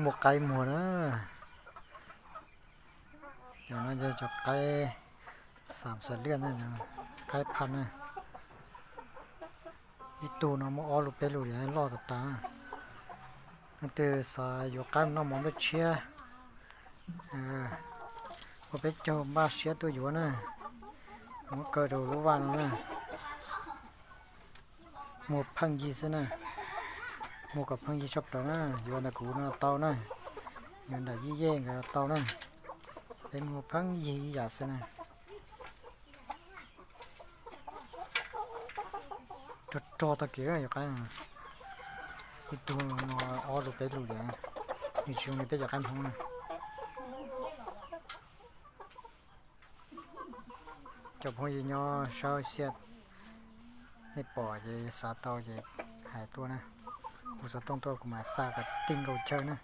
Muaj qaib muag na. Cov no yog cov qaib xam xas liaj na, qaib phaj na. Ib tug no muaj ob lub peb lub li loj tas tas na. Leej twg xav yuav qaib noj mov nplej tshiab, ua peb caug npaj siab tuaj yuav na. Muab kaw rau lub vaj no na. Muag pheej yig xwb na. Muag kom pheej yig tshaj plaws na, yuav ntawm kuv no tau na, yuav nram Yij Yej nkawd tau na. Peb muag pheej yig ib yam xwb na. Rog rog tag kev yuav qaib. Ib tug no ob lub peb lub li, nws tsis zoo li peb cov qaib Hmoob na. Cov phooj ywg nyob sab xia, nej pom ces xav tau ces hais tuaj na. Kuv xov tooj tuaj kuv mam xa kom tij nkaus chaw na.